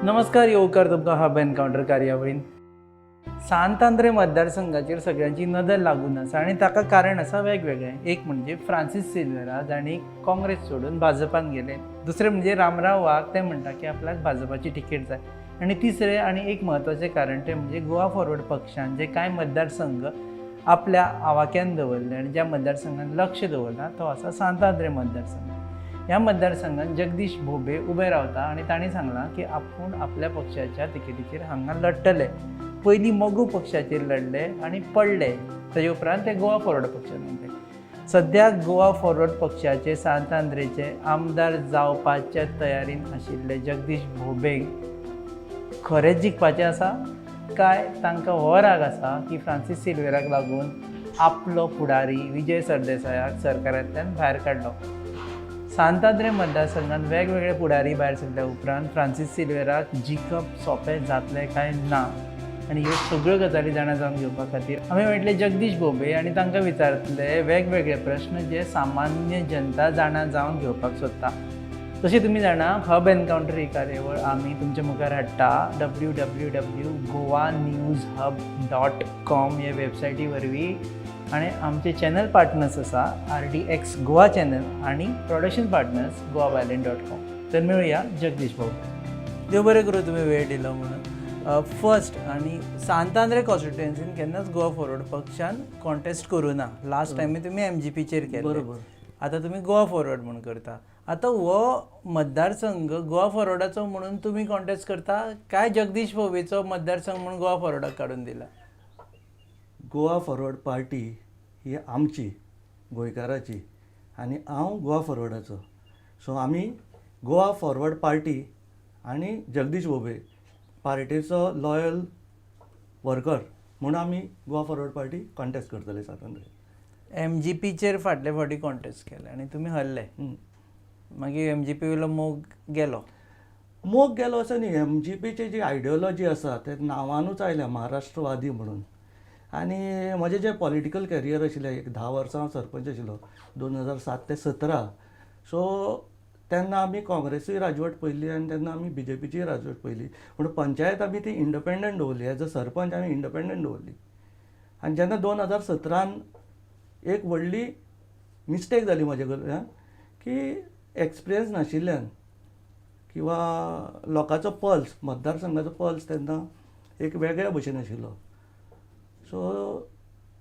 नमस्कार, येवकार तुमकां हब एनकावंटर कार्यावळीन. सांत आंद्रे मतदारसंघाचेर सगळ्यांची नदर लागून आसा आनी ताका कारण आसा वेगवेगळें. एक म्हणजे फ्रांसीस सिल्वेरा, जांणी काँग्रेस सोडून भाजपान गेले. दुसरें म्हणजे रामराव वाघ, ते म्हणटा की आपल्याक भाजपाची तिकेट जाय. आनी तिसरें आनी एक म्हत्वाचें कारण तें म्हणजे गोवा फॉरवर्ड पक्षान जे कांय मतदारसंघ आपल्या आवाक्यान दवरले आनी ज्या मतदारसंघान लक्ष दवरलां तो आसा सांत आंद्रे मतदारसंघ. ह्या मतदारसंघात जगदीश भोबे उबे रावता आनी तांणी सांगलां की आपूण आपल्या पक्षाच्या तिकेटीचेर हांगा लढटले. पयलीं मगो पक्षाचेर लढले आनी पडले, ताजे उपरांत ते गोवा फॉरवर्ड पक्षान गेले. सद्या गोवा फॉरवर्ड पक्षाचे सांत आंद्रेचे आमदार जावपाच्या तयारीन आशिल्ले जगदीश भोबेक खरेंच जिखपाचें आसा काय तांकां हो राग आसा की फ्रांसीस सिल्वेराक लागून आपलो फुडारी विजय सरदेसायाक सरकारांतल्यान भायर काडलो? सांत आंद्रे मतदारसंघात वेगवेगळे फुडारी भायर सरल्या उपरांत फ्रांसीस सिल्वेराक जिखप सोंपें जातलें काय ना? आनी ह्यो सगळ्यो गजाली जाणा जावन घेवपा खातीर आमी मेळटले जगदीश भोबे आनी तांकां विचारतले वेगवेगळे प्रश्न जे सामान्य जनता जाणा जावन घेवपाक सोदता. तशें तुमी जाणा, हब एनकावंटर ही कार्यावळ आमी तुमच्या मुखार हाडटा www.goanewshub.com हे वेबसायटी वरवीं आनी आमचे चॅनल पार्टनर्स आसा आरडीएक्स गोवा चॅनल आनी प्रोडक्शन पार्टनर्स गोवा बायलेन.कॉम. तर मेळुया जगदीश भाऊ. देव बरें करूं, तुमी वेळ दिलो म्हणून. फर्स्ट आनी सांत आंद्रे कॉन्स्टिट्युएन्सीन केन्नाच गोवा फॉरवर्ड पक्षान कॉन्टेस्ट करूं ना. लास्ट टायम तुमी एमजीपीचेर केले. बरोबर. आतां तुमी गोवा फॉरवर्ड म्हूण करता. आतां हो मतदारसंघ गोवा फॉरवर्डाचो म्हणून तुमी कॉन्टेस्ट करता काय जगदीश भोबेचो मतदारसंघ म्हणून गोवा फॉरवर्डाक काडून दिला? गोवा फॉरवर्ड पार्टी ही आमची गोंयकाराची आनी हांव गोवा फॉरवर्डाचो. सो आमी गोवा फॉरवर्ड पार्टी आनी जगदीश भोबे पार्टेचो लॉयल वर्कर म्हणून आमी गोवा फॉरवर्ड पार्टी कॉन्टेस्ट करतले सांत आंद्रे. एमजीपीचेर फाटले फावटी कॉन्टेस्ट केले आनी तुमी हरले. मागीर एमजीपी वयलो मोग गेलो? मोग गेलो असो न्ही. एमजीपीची जी आयडियोलॉजी आसा ते नांवानूच आयल्या महाराष्ट्रवादी म्हणून. आनी म्हजें जें पॉलिटिकल करियर आशिल्लें, एक 10 वर्सां हांव सरपंच आशिल्लो, 2007 ते 17. सो तेन्ना आमी काँग्रेसूय राजवट पळयली आनी तेन्ना आमी बीजेपीचीय राजवट पळयली, पूण पंचायत आमी ती इंडिपेंडंट दवरली. एज अ सरपंच आमी इंडिपेंडंट दवरली. आनी जेन्ना 2017न एक व्हडली मिस्टेक जाली म्हजे कडल्यान की एक्सपिरियन्स नाशिल्ल्यान किंवा लोकांचो पल्स, मतदारसंघाचो पल्स तेन्ना एक वेगळ्या भशेन आशिल्लो. So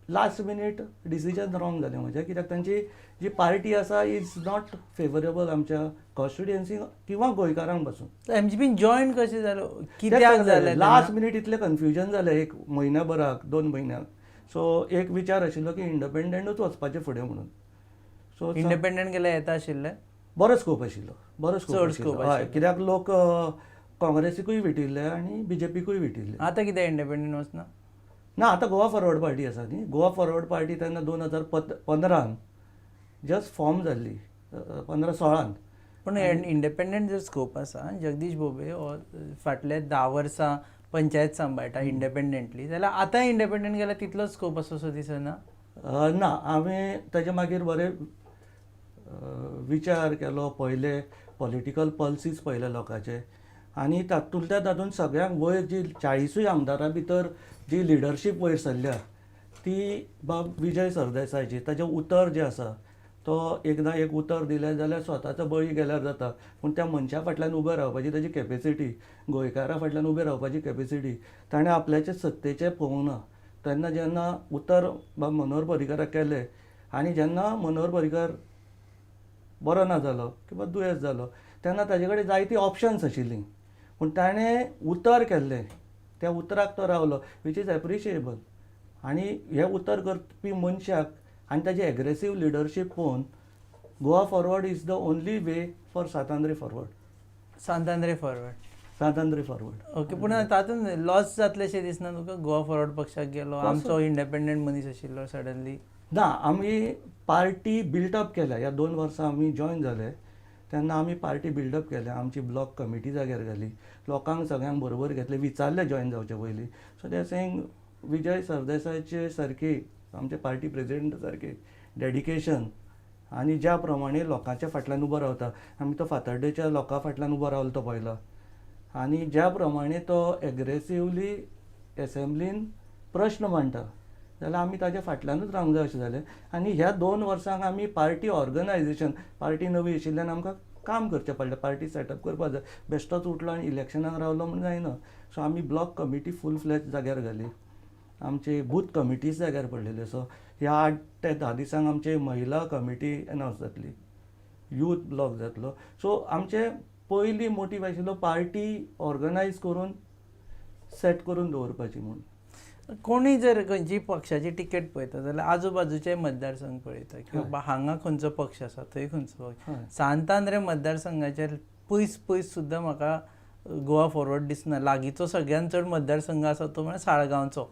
last minute decision wrong जालें म्हजें, कित्याक तांची जी पार्टी आसा is not favourable आमच्या कॉन्स्टिट्युएन्सीक किंवा गोंयकारांक पासून. एमजीपीन जॉईन कशें जालो, कित्याक जालें? लास्ट मिनीट इतलें कन्फ्युजन जालें एक म्हयन्या भराक, 2 म्हयन्याक. सो एक विचार आशिल्लो की इंडिपेंडंटूच वचपाचें फुडें म्हणून. सो इंडिपेंडंट गेल्यार येता आशिल्लें? बरो स्कोप आशिल्लो, बरो स्कोप चड आशिल्लो. scope हय. आशिल्लो. कित्याक लोक काँग्रेसीकूय विटिल्ले आनी बीजेपीकूय विटिल्ले. आतां कितें, इंडिपेंडंट वचना? ना, आतां गोवा फॉरवर्ड पार्टी आसा न्ही. गोवा फॉरवर्ड पार्टी तेन्ना 2015न जस्ट फॉर्म जाल्ली, 15-16न. पूण इंडिपेंडंट जर स्कोप आसा, जगदीश भोबे हो फाटले 10 वर्सां पंचायत सांबाळटा इंडिपेंडंटली, जाल्यार आतां इंडिपेंडंट गेल्यार तितलो स्कोप आसा असो दिसना? ना, हांवें ताजे मागीर बरे विचार केलो, पळयले, पॉलिटिकल पल्सीस पळयले लोकांचे आनी तातूंतल्या तातूंत सगळ्यांक वयर जी 40ूय आमदारां भितर जी लिडरशीप वयर सरल्या ती बाब विजय सरदेसायची. ताजें उतर जें आसा, तो एकदां एक उतर दिलें जाल्यार स्वताचो बळी गेल्यार जाता, पूण त्या मनशा फाटल्यान उबें रावपाची ताजी कॅपेसिटी, गोंयकारां फाटल्यान उबें रावपाची कॅपेसिटी, ताणें आपल्याचे सत्तेचें पळोवंक ना. तेन्ना जेन्ना उतर बाब मनोहर पर्रीकाराक केलें आनी जेन्ना मनोहर पर्रीकार बरो ना जालो किंवा दुयेंस जालो, तेन्ना ताजे कडेन जायतीं ऑप्शन्स आशिल्लीं, पूण ताणें उतर केल्लें, त्या उतराक तो रावलो, which is एप्रिशिएबल. आनी हें उतर करपी मनशाक आनी ताजी एग्रेसीव लिडरशीप पळोवन Goa Forward is the only way for Sant Andre forward. Sant Andre forward. Sant Andre forward. Okay, पूण तातूंत लॉस जातलेशें दिसना तुका? गोवा फॉरवर्ड पक्षाक गेलो, आमचो इंडिपेंडंट मनीस आशिल्लो सडनली. ना, आमी पार्टी बिल्टअप केल्या. ह्या 2 वर्सां आमी जॉयन जाले तेन्ना आमी पार्टी बिल्डअप केल्या. आमची ब्लॉक कमिटी जाग्यार घाली, लोकांक सगळ्यांक बरोबर घेतले, विचारले जॉयन जावचे पयलीं. सो ते सेईंग विजय सरदेसायचे सारकी, आमचे पार्टी प्रेजिडेंट सारके डेडिकेशन आनी ज्या प्रमाणे लोकांच्या फाटल्यान उबो रावता, आमी तो फातर्डेच्या लोकां फाटल्यान उबो रावलो तो पळयला. आनी ज्या प्रमाणे तो एग्रेसिवली एसेंब्लीन प्रश्न मांडटा जाल्यार आमी ताज्या फाटल्यानूच रावंक जाय अशें जालें. आनी ह्या 2 वर्सांक आमी पार्टी ऑर्गनायजेशन, पार्टी नवी आशिल्ल्यान आमकां काम करचें पडलें, पार्टी सेटअप करपाक जाय. बेश्टोच उठलो आनी इलेक्शनाक रावलो म्हूण जायना. सो आमी ब्लॉक कमिटी फूल फ्लॅज जाग्यार घाली, आमचे बूथ कमिटीज जाग्यार पडलेल्यो. सो ह्या 8 ते 10 दिसांक आमची महिला कमिटी एनावन्स जातली, यूथ ब्लॉक जातलो. सो आमचे पयली मोटीव आशिल्लो पार्टी ऑर्गनायज करून सेट करून दवरपाची म्हूण. कोणूय जर खंयची पक्षाची तिकेट पळयता जाल्यार आजूबाजूचे मतदारसंघ पळयता की बाबा हांगा खंयचो पक्ष आसा, थंय खंयचो पक्ष. सांत आंद्रे मतदारसंघाचेर पयस पयस सुद्दां म्हाका गोवा फॉरवर्ड दिसना. लागींचो सगळ्यान चड मतदारसंघ आसा तो म्हळ्यार साळगांवचो.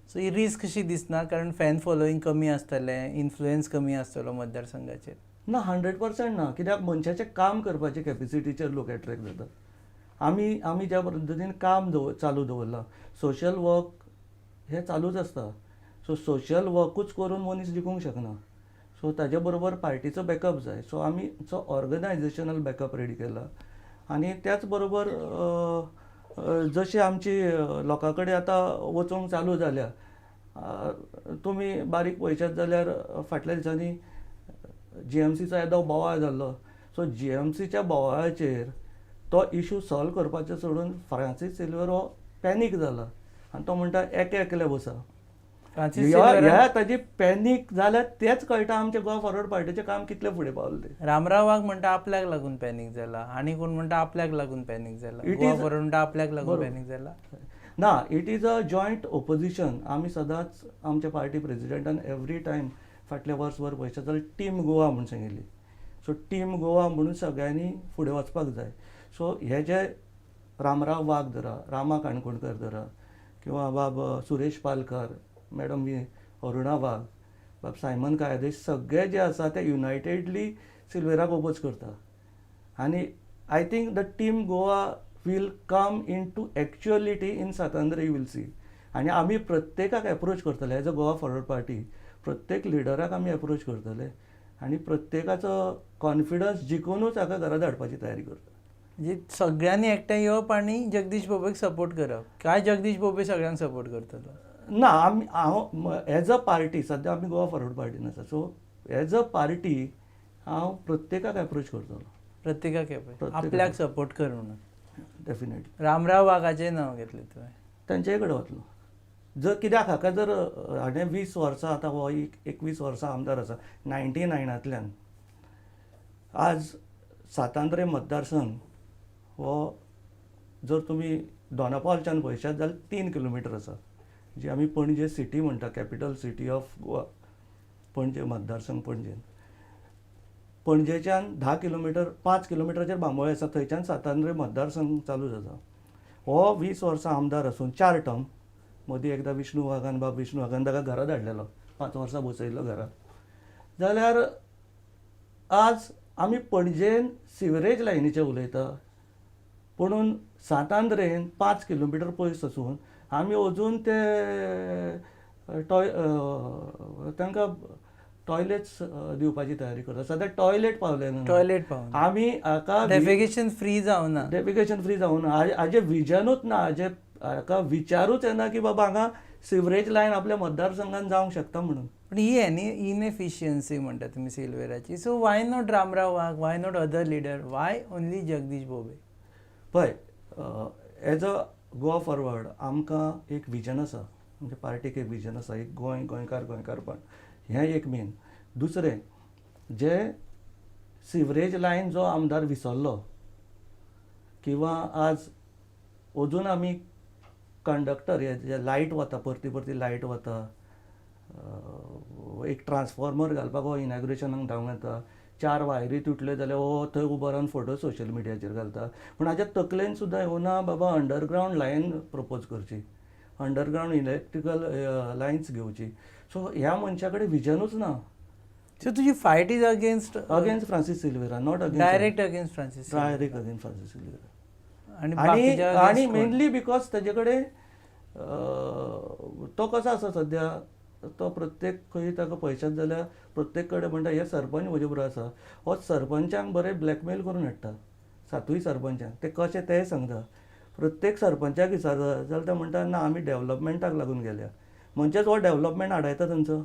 सो ही रिस्क कशी दिसना, कारण फॅन फॉलोईंग कमी आसतलें, इन्फ्लुएन्स कमी आसतलो मतदारसंघाचेर? ना, 100% ना. कित्याक मनशाचें काम करपाचे कॅपेसिटीचेर लोक एट्रेक्ट जाता. आमी आमी ज्या पद्दतीन काम चालू दवरलां, सोशल वर्क हें चालूच आसता. सो सोशल वर्कूच करून मनीस जिखूंक शकना. सो ताजे बरोबर पार्टीचो बॅकअप जाय. सो आमी जो ऑर्गनायजेशनल बॅकअप रेडी केला आनी त्याच बरोबर जशी आमची लोकां कडेन आतां वचूंक चालू जाल्या, तुमी बारीक पळयशात जाल्यार फाटल्या दिसांनी जीएमसीचो येदो बोवाळ जाल्लो. सो जीएमसीच्या बोवाळाचेर तो इशू सॉल्व करपाचें सोडून फ्रांसीस सिल्वेर हो पॅनीक जाला आनी तो म्हणटा एके एकले बसा. फ्रांसीस ह्या ताजी पॅनीक जाल्यार तेच कळटा आमच्या गोवा फॉरवर्ड पार्टीचें काम कितलें फुडें पावलें तें. रामराव वाघ म्हणटा आपल्याक लागून पॅनीक जाला, आनी कोण म्हणटा आपल्याक लागून पॅनीक जाला, गोवा फॉरवर्ड म्हणटा आपल्याक लागून पॅनीक जाला. ना, it is a joint opposition. आमी सदांच आमच्या पार्टी प्रेजिडेंटान एवरी टायम फाटल्या वर्सभर पळयशात जाल्यार टीम गोवा म्हूण सांगिल्ली. सो टीम गोवा म्हणून सगळ्यांनी फुडें वचपाक जाय. सो हे जे रामराव वाघ धरा, रामा काणकोणकर धरा, किंवा बाब सुरेश पालकर, मॅडम अरुणा वाघ, बाब सायमन कायदेश, सगळे जे आसा ते युनायटेडली सिल्वेराक ओपोज करता. आनी I think the team Goa will come into actuality in Sant Andre, you will see. आनी आमी प्रत्येकाक एप्रोच करतले as a Goa forward party, प्रत्येक लिडराक आमी एप्रोच करतले आनी प्रत्येकाचो कॉन्फिडन्स जिखुनूच हाका घरा धाडपाची तयारी करता. म्हणजे सगळ्यांनी एकठांय येवप आनी जगदीश बोबेक सपोर्ट करप, काय जगदीश बोबे सगळ्यांक सपोर्ट करतलो? ना, आमी हांव एज अ पार्टी सद्या आमी गोवा फॉरवर्ड पार्टीन आसा. सो एज अ पार्टी हांव प्रत्येकाक एप्रोच करतलो. प्रत्येकाक एप्रोच, आपल्याक सपोर्ट कर म्हणून. डेफिनेटली. रामराव वाघाचें नांव घेतलें तुवें. तांचेय कडेन वतलो. जर कित्याक हाका जर हाणें 20 वर्सां, आतां हो 21 वर्सां आमदार आसा 99 तल्यान. आज सांत आंद्रे मतदारसंघ हो जर तुमी दोनापावलच्यान पळयशात जाल्यार 3 किलोमिटर आसा, जी आमी पणजे सिटी म्हणटा, capital city of Goa Panaji मतदारसंघ. पणजेन पणजेच्यान 10 किलोमिटर, 5 किलोमिटराचेर बांबोळे आसा, थंयच्यान सांत आंद्रे मतदारसंघ चालू जाता. हो 20 वर्सां आमदार आसून 4 टर्म, मदीं एकदां विष्णू वाघान, बाब विष्णू वाघान ताका घरा धाडलेलो, 5 वर्सां बसयल्लो घरा. जाल्यार आज आमी पणजेन सिवरेज लायनीचेर उलयता, पुणून सांत आंद्रेन 5 किलोमिटर पयस आसून आमी अजून ते तांकां टॉयलेट्स दिवपाची तयारी करता. सद्या टॉयलेट पावले ना. टॉयलेट पावना. आमी हाका डेफिकेशन फ्री जावना. डेफिकेशन फ्री जावना. हाजें विजनूच ना, हाजे हाका विचारूच येना की बाबा हांगा सिवरेज लायन आपल्या मतदारसंघान जावंक शकता म्हणून. पण ही न्ही इनएफिशियन्सी म्हणटा तुमी सिल्वेराची. So why not Ramrao Wagh, why not other leader, why only Jagdish Bobde? पळय, एज अ गोवा फॉरवर्ड आमकां एक विजन आसा, आमच्या पार्टीक एक विजन आसा, एक गोंय, गोंयकार, गोंयकारपण हें एक मेन. दुसरें, जे सिवरेज लायन जो आमदार विसरलो किंवा आज अजून आमी कंडक्टर हे जे लायट वता, परती परती लायट वता, एक ट्रान्सफॉर्मर घालपाक हो इनॉग्रेशनाक धांवूंक येता, 4 वायरी तुटल्यो जाल्यार हो थंय उबो रावन फोटो सोशल मिडियाचेर घालता, पूण हाज्या तकलेन सुद्दां येवना बाबा अंडरग्रावंड लायन प्रपोज करची, अंडरग्रावंड इलेक्ट्रिकल लायन्स घेवची. सो ह्या मनशा कडेन विजनूच ना. सो तुजी fight is against against Francis Silveira, not against direct against Francis. Direct against Francis Silveira. आणि आणि बाकीच्या आणि against कोण? मेनली because ताजे कडेन तो कसो आसा सद्या, तो प्रत्येक खंय ताका पळयशात जाल्यार प्रत्येक कडेन म्हणटा हे सरपंच म्हजे बरोबर आसा. हो सरपंचांक बरें ब्लॅकमेल करून हाडटा, सातूय सरपंचांक, ते कशे तेय सांगता. प्रत्येक सरपंचाक विचारता जाल्यार ते म्हणटा ना आमी डेवलपमेंटाक लागून गेल्या. म्हणजेच हो डेवलपमेंट आडायता तांचो.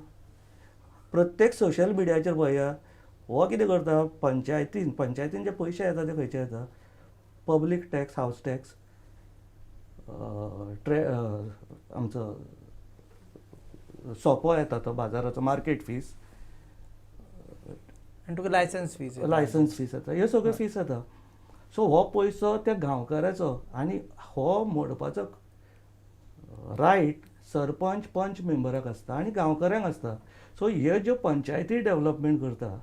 प्रत्येक सोशल मिडियाचेर पळया हो कितें करता, पंचायतीन पंचायतीन जे पयशे येता ते खंयचे येता, public tax, house tax, tray आमचो सोपो येता तो बाजाराचो मार्केट फीस, आनी तुका लायसन्स फीस, लायसन्स फीस येता, ह्यो सगळ्यो फीस येता. सो हो पयसो त्या गांवकाराचो आनी हो मोडपाचो रायट सरपंच पंच मेंबराक आसता आनी गांवकऱ्यांक आसता. सो हे ज्यो पंचायती डेवलपमेंट करता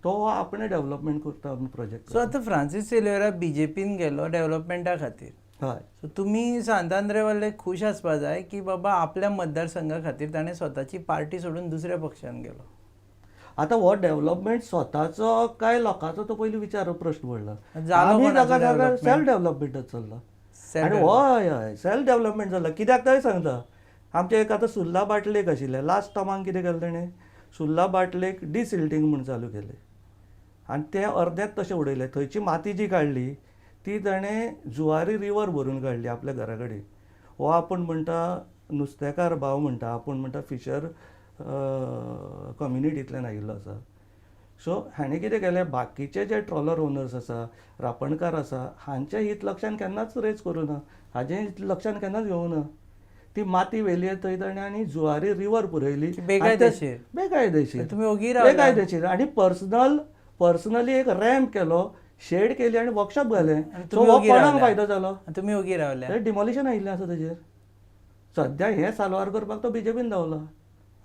तो हो आपणें डेवलपमेंट करता प्रोजेक्ट. सो आतां फ्रांसीस सिल्वेरा बीजेपीन गेलो डेवलपमेंटा खातीर. हय. सो तुमी सांत आंद्रे वाले खूश आसपा जाय की बाबा आपल्या मतदारसंघा खातीर ताणें स्वताची पार्टी सोडून दुसऱ्या पक्षान गेलो. आतां हो डेवलपमेंट स्वताचो काय लोकांचो तो पयलीं विचार प्रश्न पडला. जालो आमी कोणाचो ताका डेवलपमेंट? सेल्फ डेवलपमेंटच चल्ला. Self आनी हय हय सेल्फ डेवलपमेंट जाला. कित्याक तेंय सांगता, आमचें एक आतां सुर्ला बाट लेक आशिल्लें, लास्ट टर्माक कितें केलें तेणें, सुर्ला बाट लेक डिसिल्टींग म्हूण चालू केलें आनी तें अर्देंच तशें उडयलें. थंयची माती जी काडली ती ताणें जुवारी रिवर भरून काडली आपल्या घरा कडेन. हो आपूण म्हणटा नुस्तेकार भाव म्हणटा, आपूण म्हणटा फिशर कम्युनिटींतल्यान आयिल्लो आसा. सो हाणें कितें केलें, बाकीचे जे ट्रॉलर ओनर्स आसा, रापणकार आसा, हांचें हित लक्षान केन्नाच रेज करूं ना, हाजें हित लक्षान केन्नाच घेवंक ना. ती माती व्हेली थंय ताणें आनी जुवारी रिवर पुरयली. बेकायदेशीर. बेकायदेशीर. तुमी ओगी रावला. बेकायदेशीर. आनी पर्सनली एक रॅम्प केलो, शेड केली आनी वर्कशॉप घालें. सो हो कोणाक फायदो जालो? तुमी ओगी रावले. डिमॉलिशन आयिल्लें आसा ताजेर. सद्या हें साल्वार करपाक तो बीजेपीन धांवला.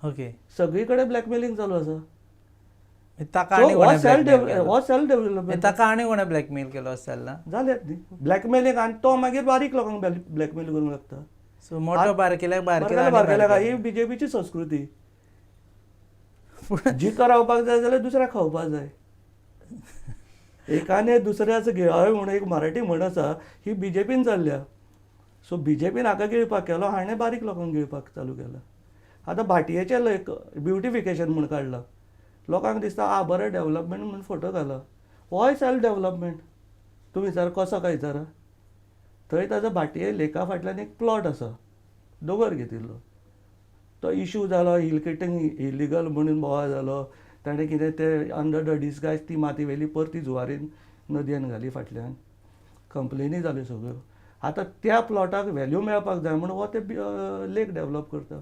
ओके. सगळी कडेन ब्लॅकमेलिंग चालू आसा. ताका हो सेल्फ डेव्हलपमेंट. ताका आनी कोणें ब्लॅकमेल केलो अशें जालें जालें न्ही ब्लॅकमेलिंग. आनी तो मागीर बारीक लोकांक ब्लॅकमेल करूंक लागता. सो मोटो बारकेल्याक बारकेल्याक बारकेल्याक. ही बीजेपीची संस्कृती. जितो रावपाक जाय जाल्यार दुसऱ्याक खावपाक जाय. एकाने दुसऱ्याच गिळावे म्हणून एक मराठी म्हण आसा, ही बीजेपीन चल्ल्या. सो बीजेपीन हाका गिळपाक केलो, हाणें बारीक लोकांक गिळपाक चालू केलां. आतां भाटयेचें लेक ब्युटिफिकेशन म्हूण काडलां, लोकांक दिसता आ बरें डेवलपमेंट म्हूण फोटो घाला. होय सेल्फ डेवलपमेंट. तुमी विचारा कसो काय विचारा, थंय ताजो भाटये लेका फाटल्यान एक प्लॉट आसा, दोंगर घेतिल्लो. तो इशू जालो, हिल कटिंग इलिगल म्हणून बोवाळ जालो. ताणें कितें तें अंडर the disguise ती माती व्हेली परती जुवारीन नदयेन घाली फाटल्यान, कंप्लेनी जाल्यो सगळ्यो. आतां त्या प्लॉटाक व्हॅल्यू मेळपाक जाय म्हणून हो ते लेक डेवलप करता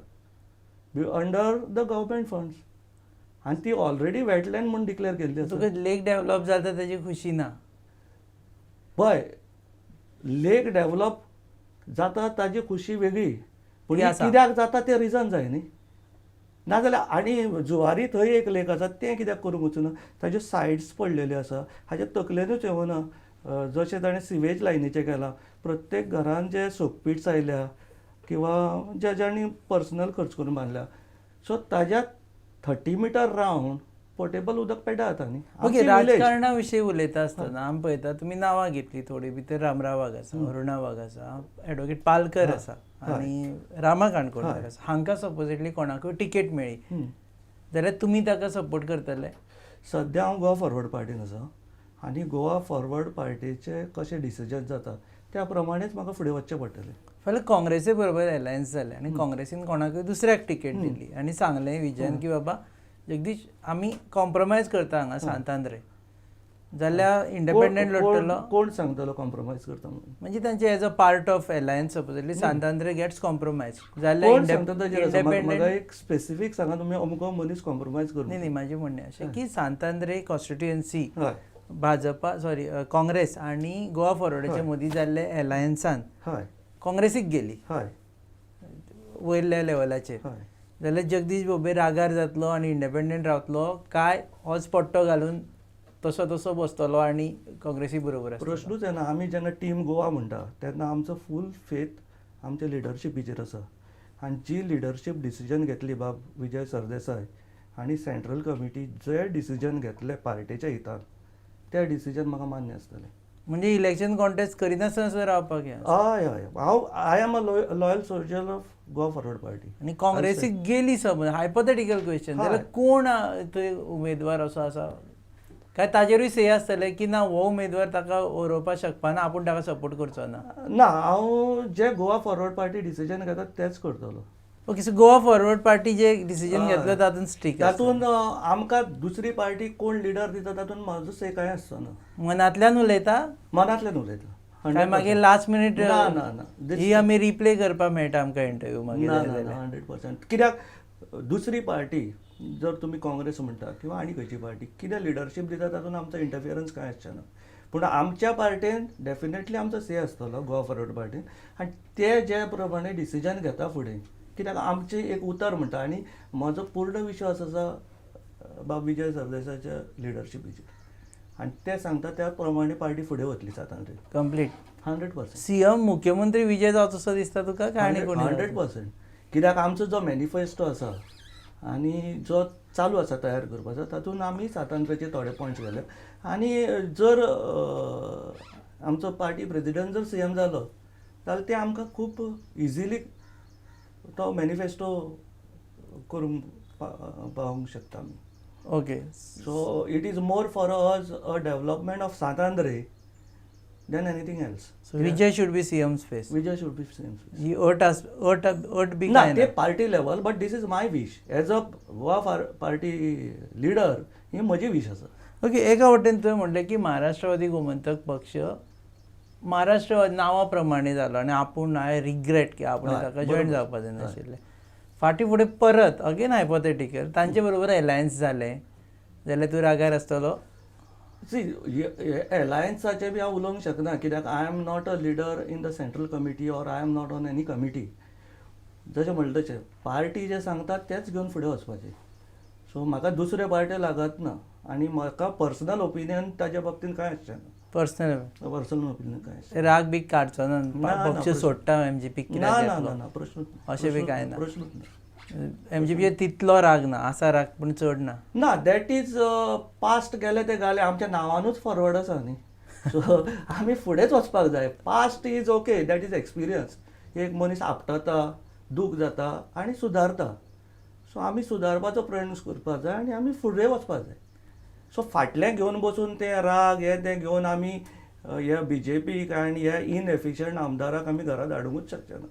अंडर the government funds. आनी ती ऑलरेडी वेटलँड म्हूण डिक्लेअर केल्ली आसा. तुका लेक डेवलप जाता ताजी खुशी ना? पळय, लेक डेवलप जाता ताजी खुशी वेगळी, पूण कित्याक जाता तें रिजन जाय न्ही. नाजाल्यार आनी जुवारी थंय एक लेक आसा, तें कित्याक करूंक वचूना, ताज्यो सायड्स पडलेल्यो आसा, हाज्या तकलेनूच येवना. जशें ताणें सिवेज लायनीचें केलां, प्रत्येक घरान जे सोकपीट्स आयल्या किंवा ज्या ज्यांनी पर्सनल खर्च करून बांदल्या, सो ताज्या 30 मिटर रावंड पोर्टेबल उदक पेड्डा जाता न्ही. ओके, राजकारणा विशीं उलयता आसतना आमी पळयता तुमी नांवां घेतली थोडी भितर, रामराव वाघ आसा, अरुणा वाघ आसा, एडवोकेट पालकर आसा आनी रामा काणकोणकर आसा. हांकां सपोजिटली कोणाकूय टिकेट मेळ्ळी जाल्यार तुमी ताका सपोर्ट करतले? सद्या हांव गोवा फॉरवर्ड पार्टीन आसा आनी गोवा फॉरवर्ड पार्टीचे कशें डिसिजन जाता त्या प्रमाणेच म्हाका फुडें वचचें पडटलें. फाल्यां काँग्रेसी बरोबर एलायन्स जालें आनी काँग्रेसीन कोणाकूय दुसऱ्याक टिकेट दिली आनी सांगलें विजयान की बाबा जगदीश आमी कॉम्प्रोमायज करता हांगा सांत आंद्रे, जाल्यार इंडिपेंडंट लढटलो. कोण सांगतलो कॉम्प्रोमायज करता म्हणून? म्हणजे तांचे as a part of alliance supposedly Sant Andre gets compromise जाल्यार म्हाका एक स्पेसिफीक सांगा तुमी, अमको मनीस कॉम्प्रोमायज करूं. न्ही न्ही, म्हाजें म्हणणें अशें की Sant Andre constituency Bhajpa sorry Congress आनी गोवा फॉरवर्डाच्या मदीं जाल्ले एलायन्सान काँग्रेसीक गेली वयल्या लेवलाचेर, जाल्यार जगदीश बोबे रागार जातलो आनी इंडिपेंडंट रावतलो काय होच पट्टो घालून तसो तसो बसतलो आनी काँग्रेसी बरोबर? प्रश्नूच येना. आमी जेन्ना टीम गोवा म्हणटा तेन्ना आमचो फूल फेथ आमच्या लिडरशिपीचेर आसा आनी जी लिडरशीप डिसिजन घेतली बाब विजय सरदेसाय आनी सेंट्रल कमिटी जे डिसिजन घेतले पार्टेच्या हितान, ते डिसिजन म्हाका मान्य आसतलें. म्हणजे इलेक्शन कॉन्टेस्ट करिनासतना सुद्दां रावपाक हें? हय हय, हांव I am a loyal soldier of Goa Forward Party. आनी काँग्रेसीक गेली समज, हायपोथेटिकल क्वेश्चन, जाल्यार कोण थंय उमेदवार असो आसा? काय ताजेरूय से आसतलें की ना हो उमेदवार ताका हरोवपाक शकपाना, आपूण ताका सपोर्ट करचो ना? ना, हांव जे गोवा फॉरवर्ड पार्टी डिसिजन घेता तेच करतलो. Okay, so Goa Forward Party जे डिसिजन घेतलं तातूंत स्ट्रीक तातूंत आमकां दुसरी पार्टी कोण लिडर दिता तातूंत म्हजो से कांय आसचो ना. मनांतल्यान उलयता? मनांतल्यान उलयता. काय मागीर लास्ट मिनीट? ना ना ना. ही आमी रिप्ले करपाक मेळटा आमकां इंटरव्यू मागीर? ना ना, 100%. कित्याक दुसरी पार्टी जर तुमी काँग्रेस म्हणटा किंवा आनी खंयची पार्टी कितें लिडरशीप दिता तातूंत आमचो इंटरफियरन्स कांय आसचें ना. पूण आमच्या पार्टेन डेफिनेटली आमचो से आसतलो, गोवा फॉरवर्ड पार्टीन, आनी ते जे प्रमाणे डिसिजन घेता फुडें, कित्याक आमचें एक उतर म्हणटा आनी म्हजो पूर्ण विश्वास आसा बाब विजय सरदेसाच्या लिडरशिपीचेर, आनी ते सांगता त्या प्रमाणे पार्टी फुडें वतली सातांत. कंप्लीट. 100%. सीएम, मुख्यमंत्री विजय जावचो असो दिसता तुका काय आनी कोणी? 100%. कित्याक आमचो जो मॅनिफेस्टो आसा आनी जो चालू आसा तयार करपाचो, तातूंत आमी स्वातंत्र्याचे थोडे पॉयंट्स घाले, आनी जर आमचो पार्टी प्रेजिडंट जर सीएम जालो जाल्यार ते आमकां खूब इजिली तो मॅनिफेस्टो करूंक पावोवंक शकता आमी. So it is more for us a development of Sant Andre than anything else. So Vijay should be CM's face. Vijay should be CM. ही अट आस अट अट बी ना, काय ते party level, but this is my wish as a Goa Party leader. ही म्हजी विश आसा. Okay, एका वटेन तुवें म्हणलें की महाराष्ट्रवादी गोमंतक पक्ष महाराष्ट्र नांवा प्रमाणे जालो आनी आपूण I regret की आपूण ताका जॉयन जावपा जायनाशिल्लें. फाटीं फुडें परत अगेन हायपोथेटिकल तांचे बरोबर एलायन्स जालें जाल्यार तूं रागार आसतलो? सी, एलायन्साचें बी हांव उलोवंक शकना, कित्याक I am not a leader in the central committee or I am not on any committee. जशें म्हणलें तशें पार्टी जें सांगता तेंच घेवन फुडें वचपाचें. सो म्हाका दुसरे पार्टी लागत ना आनी म्हाका पर्सनल ओपिनियन ताच्या बाबतींत कांय आसचें ना. पर्सनल पर्सनल ओपिनियन कांय आसचें राग बी काडचो ना? ना, ना, पक्ष सोडटा एमजीपी? ना ना ना ना, प्रश्नूच अशें बी कांय ना? प्रश्नूच ना. एमजीपी तितलो राग ना, आसा राग पूण चड ना. ना, that is past. गेले ते गेले, आमच्या नांवानूच फॉरवर्ड आसा न्ही, सो आमी फुडेंच वचपाक जाय. Past is okay, that is experience. एक मनीस आपटता, दूख जाता आनी सुदारता. सो आमी सुदारपाचो प्रयत्न करपाक जाय आनी आमी फुडें वचपाक जाय. सो फाटलें घेवन बसून ते राग हे ते घेवन आमी ह्या बीजेपीक आनी ह्या इनएफिशियंट आमदाराक आमी घरा धाडुंकूच शकचे ना.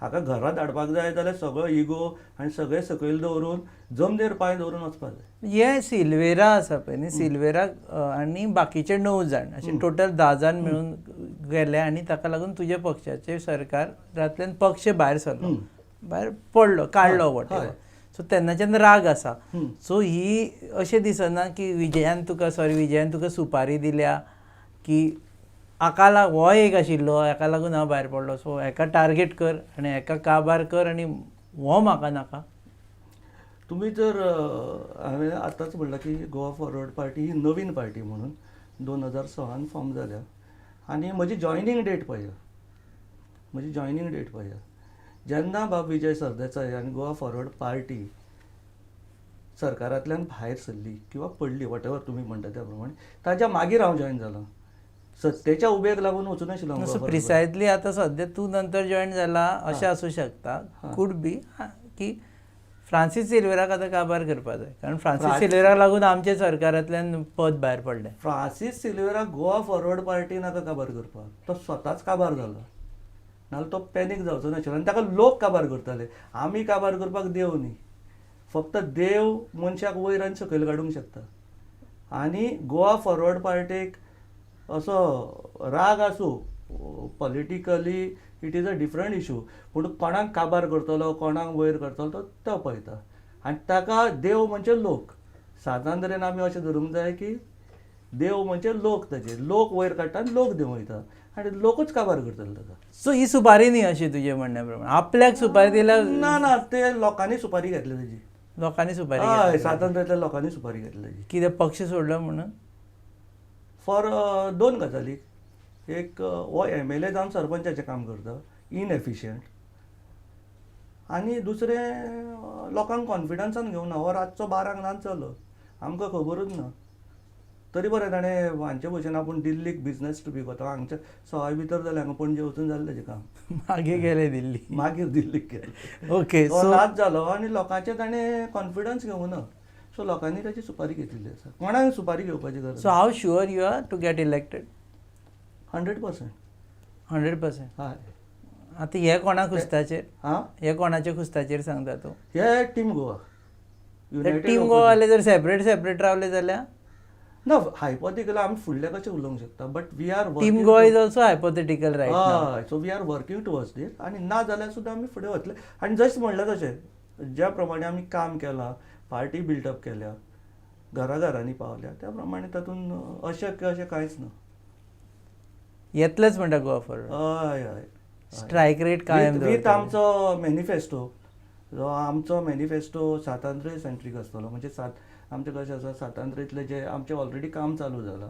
हाका घरा धाडपाक जाय जाल्यार सगळो इगो आनी सगळें सकयल दवरून, जमनीर पांय दवरून वचपाक जाय. हे सिल्वेरा आसा पळय न्ही, सिल्वेरा आनी बाकीचे 9 जाण, अशे टोटल 10 जाण मेळून गेले आनी ताका लागून तुज्या पक्षाचे सरकारांतल्यान पक्ष भायर सरलो, भायर पडलो, काडलो, what. सो तेन्नाच्यान राग आसा. सो ही अशें दिसना की विजयान तुका, सॉरी, विजयान तुका सुपारी दिल्या की हाका लाग हो एक आशिल्लो, हाका लागून हांव भायर पडलो, सो हेका टार्गेट कर आनी हेका काबार कर आनी हो म्हाका नाका? तुमी जर हांवें आतांच म्हणलां की गोवा फॉरवर्ड पार्टी ही नवीन पार्टी म्हणून 2006न फॉर्म जाल्या आनी म्हजी जॉयनींग डेट पळया, म्हजी जॉयनींग डेट पळया. जेन्ना बाब विजय सरदेसाय आनी गोवा फॉरवर्ड पार्टी सरकारांतल्यान भायर सरली किंवा पडली, what ever तुमी म्हणटा त्या प्रमाणे, ताच्या मागीर हांव जॉयन जालां. सत्तेच्या उबेक लागून वचूं नाशिल्लो हांव सो गोवा फॉरवर्ड. प्रिसायजली आतां सद्या तूं नंतर जॉयन जाला अशें आसूं शकता. Could be की फ्रांसीस सिल्वेराक आतां काबार करपा जाय, कारण फ्रांसीस सिल्वेराक लागून आमच्या सरकारांतल्यान पद भायर पडलें. फ्रांसीस सिल्वेराक गोवा फॉरवर्ड पार्टी नाका काबार करपाक, तो स्वताच काबार जालो, नाजाल्यार तो पॅनीक जावचो नाशिल्लो आनी ताका लोक काबार करताले. आमी काबार करपाक देव न्ही, फक्त देव मनशाक वयर आनी सकयल काडूंक शकता. आनी गोवा फॉरवर्ड पार्टीक असो राग आसूं, politically it is a different issue, पूण कोणाक काबार करतलो, कोणाक वयर करतलो तो तो पळयता आनी ताका देव म्हणजे लोक. सादारण आमी अशें धरूंक जाय की देव म्हणजे लोक, ताजे लोक वयर काडटा आनी लोक देंवयता आनी लोकूच काबार करतले ताका. सो ही सुपारी न्ही अशी तुजे म्हणण्या प्रमाणे, आपल्याक सुपारी दिल्यार? ना ना, ते लोकांनी सुपारी घेतली ताजी. लोकांनी सुपारी हय, स्वातंत्र्यांतल्या लोकांनी सुपारी घेतली ताजी. कितें, पक्ष सोडलो म्हणून? फॉर दोन गजाली. एक, हो एमएलए जावन सरपंचाचें काम करता, इनएफिशियंट, आनी दुसरें, लोकांक कॉन्फिडन्सान घेवना. हो रातचो 12क नाच जालो, आमकां खबरूच ना. तरी बरें ताणें हांचे भशेन आपूण दिल्लीक बिजनस ट्रिपीक वता, हांगच्या सवाय भितर जालें, हांगा पणजे वचून जालें ताजें काम. मागीर गेले दिल्ली? मागीर दिल्लीक गेले. ओके. तो सो नाच जालो आनी लोकांचे ताणें कॉन्फिडन्स घेवना. सो लोकांनी ताची सुपारी घेतिल्ली आसा. कोणाक सुपारी घेवपाची गरज? So how sure you are to get elected? 100%. 100%? हय. आतां हे कोणा खुस्ताचेर? हां. हे कोणाच्या खुस्ताचेर सांगता तूं? हे टीम गोवा. टीम गोवावाले जर सेपरेट सेपरेट रावले जाल्यार? ना, हायपोथिकल आमी फुडले कशें उलोवंक शकता, but we are Team Goa is also hypothetical, right? हय, so we are working towards this आनी ना जाल्यार सुद्दां आमी फुडें वतले. आनी जशें म्हणलें तशें, ज्या प्रमाणे आमी काम केलां, पार्टी बिल्टअप केल्या, घरा घरांनी पावल्या, त्या प्रमाणे तातूंत अशक्य अशें कांयच ना. येतलेच म्हणटा गोवा फॉरवर्ड? हय हय. स्ट्रायक रेट कायम विथ आमचो मॅनिफेस्टो, जो आमचो मॅनिफेस्टो सांत आंद्रे सेंट्रीक आसतलो. म्हणजे सात आमचें कशें आसा, सांत आंद्रेंतलें जें आमचें ऑलरेडी काम चालू जालां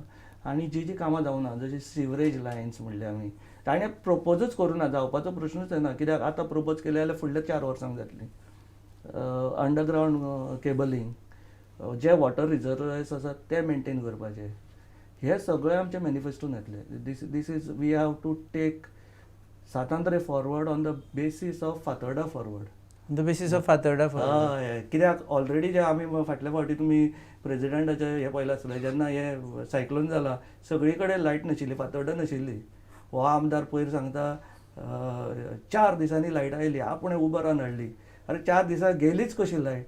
आनी जी जी कामां जावना, जशी सिवरेज लायन्स म्हणले आमी, ताणें प्रपोजूच करूं ना, जावपाचो प्रश्नूच येना, कित्याक आतां प्रपोज केलें जाल्यार फुडल्या 4 वर्सांक जातली. अंडरग्रावंड केबलिंग, जे वॉटर रिजर्वयर्स आसात ते मेनटेन करपाचे, हे सगळे आमचे मॅनिफेस्टोन येतले. This is we have to take Sant Andre forward on the basis of Fatorda forward. The basis of Fatorda forward. हय, कित्याक ऑलरेडी जे आमी फाटल्या फावटी तुमी प्रेजिडेंटाचे हे पळयलां आसतलें, जेन्ना हे सायक्लोन जाला, सगळी कडेन लायट नाशिल्ली, फातोर्डा नाशिल्ली. हो आमदार पयर सांगता, 4 दिसांनी लायट आयली, आपूण उबरान हाडली. अरे, 4 दिसां गेलीच कशी लायट?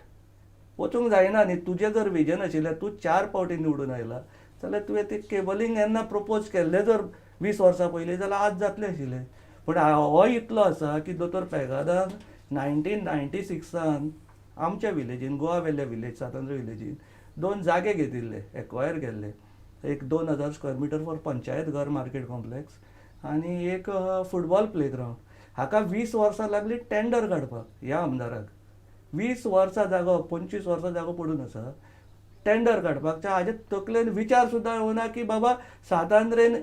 वचूंक जायना न्ही. तुजें जर विजन आशिल्लें, तूं 4 फावटी निवडून आयला जाल्यार तुवें ती केबलिंग जेन्ना प्रपोज केल्लें जर 20 वर्सां पयलीं जाल्यार आज जातलें आशिल्लें. पूण हो इतलो आसा की दोतोर पेगादान 1996 आमच्या विलेजीन, गोवा वेल्या विलेज, सांत आंद्रे विलेजीन 2 जागे घेतिल्ले, एक्वायर केल्ले. एक 2000 स्क्वेअर मिटर फॉर पंचायत घर मार्केट कॉम्प्लेक्स आनी एक फुटबॉल प्लेग्रावंड. हाका 20 वर्सां लागली टेंडर काडपाक ह्या आमदाराक. 20 वर्सां जागो, 25 वर्सां जागो पडून आसा, टेंडर काडपाक हाजे तकलेन विचार सुद्दां येवना की बाबा सांत आंद्रेन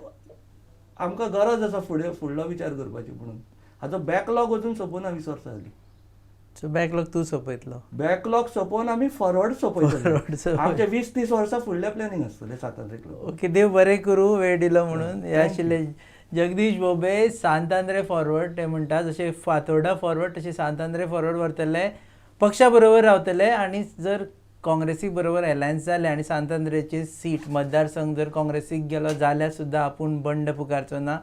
आमकां गरज आसा फुडें फुडलो विचार करपाची म्हणून. हाचो बॅकलॉग अजून सोंपूना, 20 वर्सां जालीं. सो बॅकलॉग तूं सोंपयतलो? बॅकलॉग सोंपोवन आमी फॉरवर्ड सोंपयतले. Forward सोंपयतले. आमचे 20-30 वर्सां फुडलें प्लॅनिंग आसतलें सांत आंद्रेक. ओके, देव बरें करूं, वेळ दिलो म्हणून. हे आशिल्ले जगदीश बोबे, सांत आंद्रे फॉरवर्ड. ते म्हणटा जशें फातोर्डा फॉरवर्ड तशें सांत आंद्रे फॉरवर्ड व्हरतले, पक्षा बरोबर रावतले आनी जर काँग्रेसी बरोबर एलायन्स जाले आनी सांत आंद्रेची सीट मतदारसंघ जर काँग्रेसीक गेलो जाल्यार सुद्दां आपूण बंड पुकारचो ना,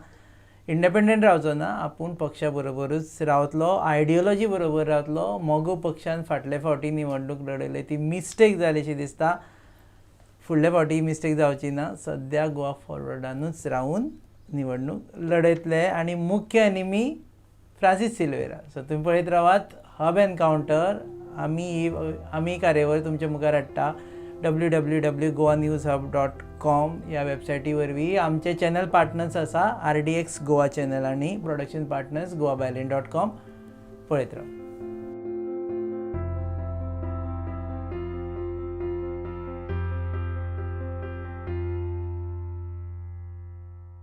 इंडिपेंडंट रावचो ना, आपूण पक्षा बरोबरूच रावतलो, आयडियोलॉजी बरोबर रावतलो. मगो पक्षान फाटले फावटी निवडणूक लढयली ती मिस्टेक जाली अशी दिसता, फुडले फावटी मिस्टेक जावची ना. सद्या गोवा फॉरवर्डानूच रावून निवडणूक लढयतले आनी मुख्य एनिमी फ्रांसीस सिल्वेरा. सो तुमी पळयत रावात हब एनकावंटर. आमी कार्यावळ तुमच्या मुखार हाडटा www.goanewshub.com ह्या वेबसायटी वरवीं. आमचे चॅनल पार्टनर्स आसा RDX Goa channel आनी प्रोडक्शन पार्टनर्स goabyline.com. पळयत राव.